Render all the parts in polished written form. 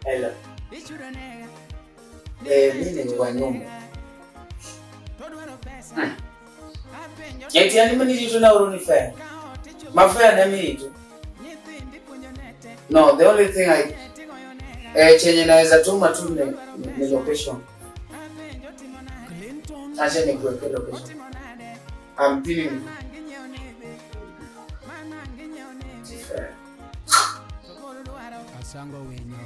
Hello. Mimi ni kwa nyumba. Eti yani mimi nilito na uruni fair. Mafea na mimi tu. No, the only thing I chenye naweza tuma tu ni location. Acha nikuweke location. I'm feeling fair. Asango wenyo.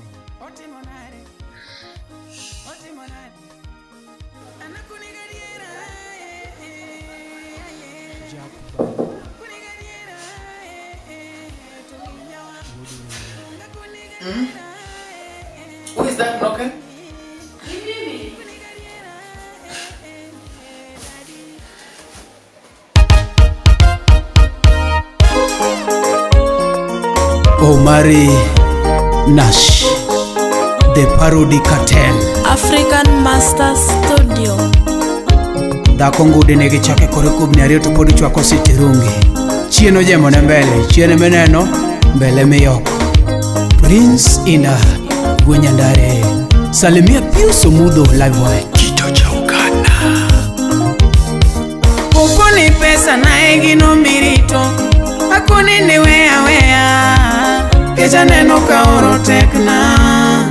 Who is that knocking? Omari Nash, The Parody Cartel, African Master Studio. Dhako ngude nigi chake kore kubni ariyo to pod ichwako sitirungi. Chien ojemo ne mbele, chien mineno, mbele miyoko. Prince Ina Gwenyandare, salimia Pius Omudho Livewire. Kito cha Uganda. Pokoni pesa na egino mirito, akoni ni wea wea, kecha neno kaoro tekna.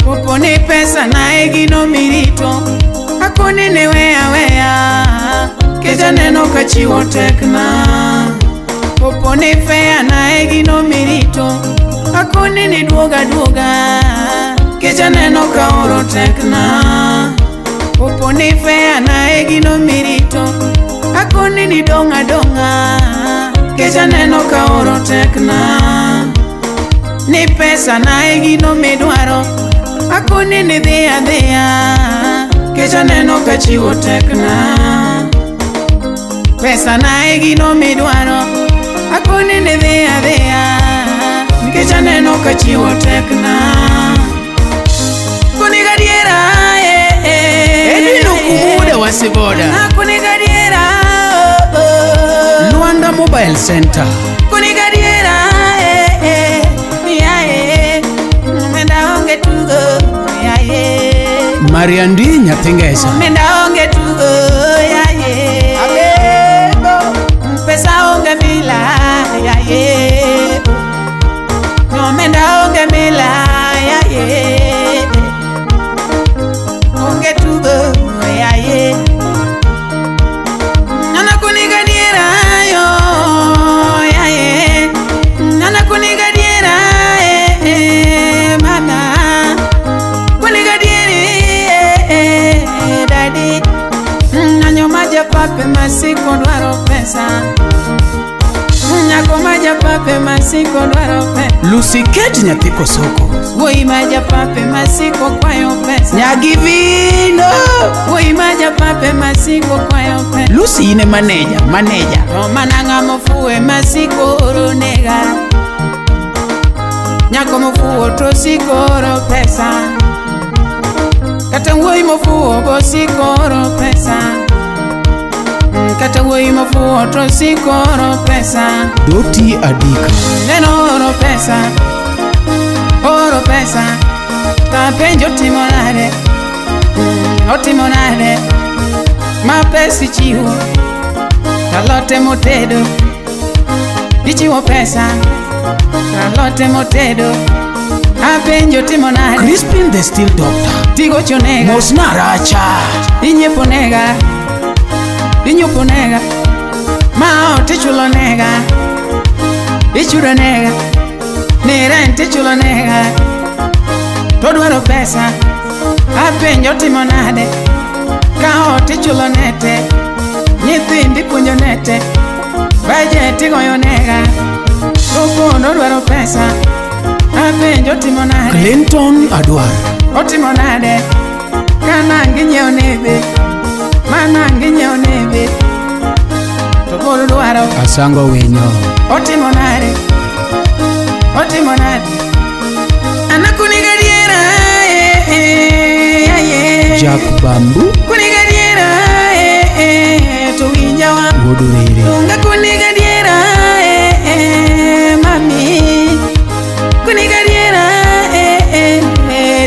Poponi pesa na egino mirito, akoni ni wea wea, kecha neno kachiwo tekna. Poponi fea na egino mirito, akoni ni duoga duoga, kecha neno kaoro tekna. Poponi fea na egino mirito, akoni ni donga donga, kecha neno kaoro tekna. Ni pesa na egino midwaro, akoni ni dhia dhia, kecha neno kachiwo tekna. Pesa na egino midwaro, akoni ni dhia dhia, kecha neno kachiwo tekna. Koni gadiera Edwin Okumuda wasiboda. Koni gadiera oh, oh. Luanda Mobile Center. Koni gadiera Menda onge tugo ya ye. Mariandi Nyathingesa. Menda onge tugo ya ye. Abebo pesa onge mila ya ye. No menda onge mila ya ye. Onge tugo ya ye. Nana kuniga diera yo ya ye. Nana kuniga diera mama. Kuniga diere daddy. Nanyo maja pape masiko dwaro pesa. Nyako maja pape masiko dwaro pesa. Lucy Kate nyathi Kosoko. Wuoyi maja pape masiko kwayo pesa. Nyagivino. Wuoyi maja pape masiko kwayo pesa. Lucy ine manager, manager. To mana ng'ama ofuwe masiko oro nega. Nyako mofuwo to siko oro pesa. Kata wuoyi mofuwo bo siko oro pesa. Kata wuoyi mofuwo to siko oro pesa. Doti Adika. Neno oro pesa. Oro pesa. Tapenjo timo nade. Otimo nade. Ma pesa ichiwo. Talote motedo. Ichiwo pesa. Talote motedo. Apenjo timo nade. Crispin the Steel Doctor. Tigo chonega. Mosna Racha. Inyiepo nega. Inyupo nega. Ma ot ichulo nega. Ichulo nega. Ni rent ichulo nega. To dwaro pesa. Apenjo timo nade. Ka ot ichulo nete. Nyithindi puonjo nete. Budget igoyo nega. To pod odwaro pesa. Apenjo timo nade. Clinton Adwar. Otimo nade. Kana nginyiewo nebe. Mana nginyiewo nebe. To pod dwaro. Asango winyo. Otimo nade? Otimo nade? Anakuniga diera Jack Bambu. Kuniga diera to winja wa. Wuod Rere. Unga kuniga diera mami. Kuniga diera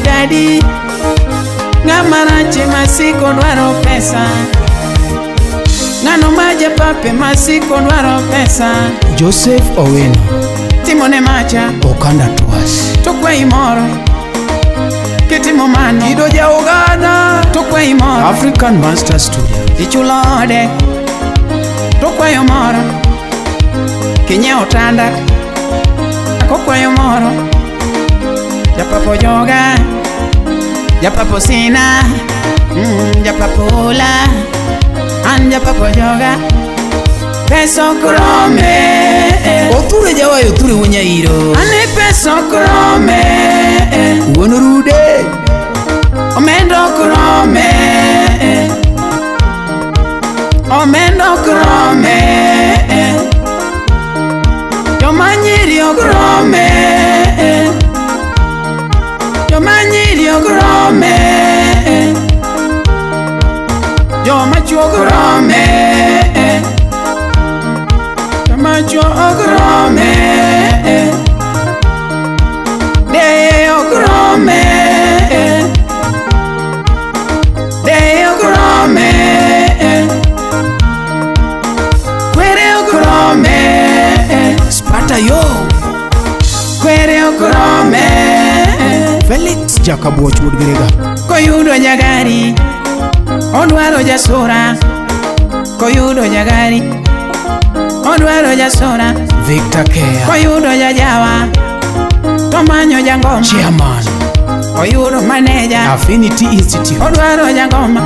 daddy. Ng'ama rach masiko dwaro pesa. Ng'ano ma japape masiko dwaro pesa. Joseph Owino. Timone macha. Okanda Twas. To kwayi moro. Kitimo mano. Kido ja Ogana. To kwayi moro. African Master Studio. Ichulo ode. To kwayo moro. Kinyiewo tanda. Kokwayo moro. Japapo joga. Japapo sina. Japapo ola. An japapo joga. Pesa ok rome. Othure jawayo othure wuonyairo. Ane pesa ok rome. Wuon Rude. Omenda ok rome. Omenda ok rome. Joma nyiri ok rome. Joma nyiri ok rome. Joma chuo ok rome. Joma chuo ok rome. Deye ok rome. Deye ok rome. Kwere ok rome. Spata yo. Kwere ok rome. Felix Jakabuoch wuod Gerega. Koyudo jagari odwaro jasura. Koyudo jagari odwaro jasura. Victor Kea. Koyudo jajawa tomanyo jangoma. Chairman. Koyudo maneja Affinity Institute. Odwaro jangoma.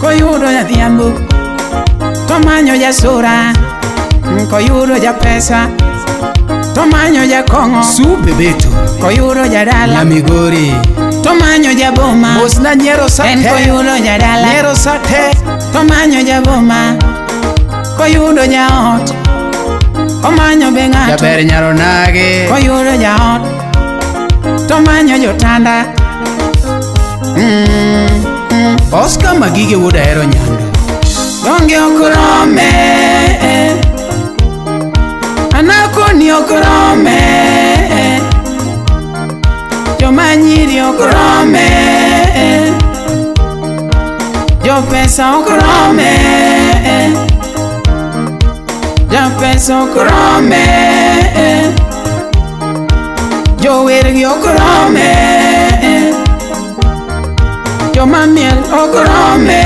Koyudo jadhiambo tomanyo jasura. Koyudo japesa tomanyo jakong'o. Su Bebeto. Koyudo jadala Nyamigori. Tomanyo jaboma. Mosna nyiero sate. En koyudo jadala nyiero sate. Tomanyo jaboma. Koyudo jaot omanyo be ng'ato. Jaber nyaro nage. Koyudo jaot tomanyo jotanda. Oscar Magige wuod Ahero Nyando. Donge ok rome. Anakoni ok rome. Joma nyiri ok rome. Jopesa ok rome. Jopesa ok rome. Jower gi ok rome. Joma miel ok rome.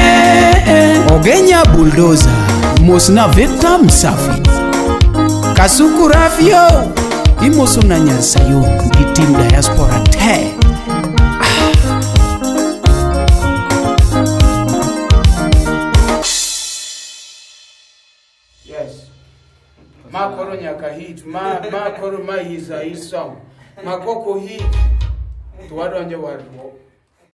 Ogenya Bulldozer. Mosna Victor Msafi. Kasuku Rafio. Imoso na Nyasayo gi team diaspora te. Yes. Ma koro nyaka hit, ma koro ma is a hit song. Ma koko hit to wadonjo warruok.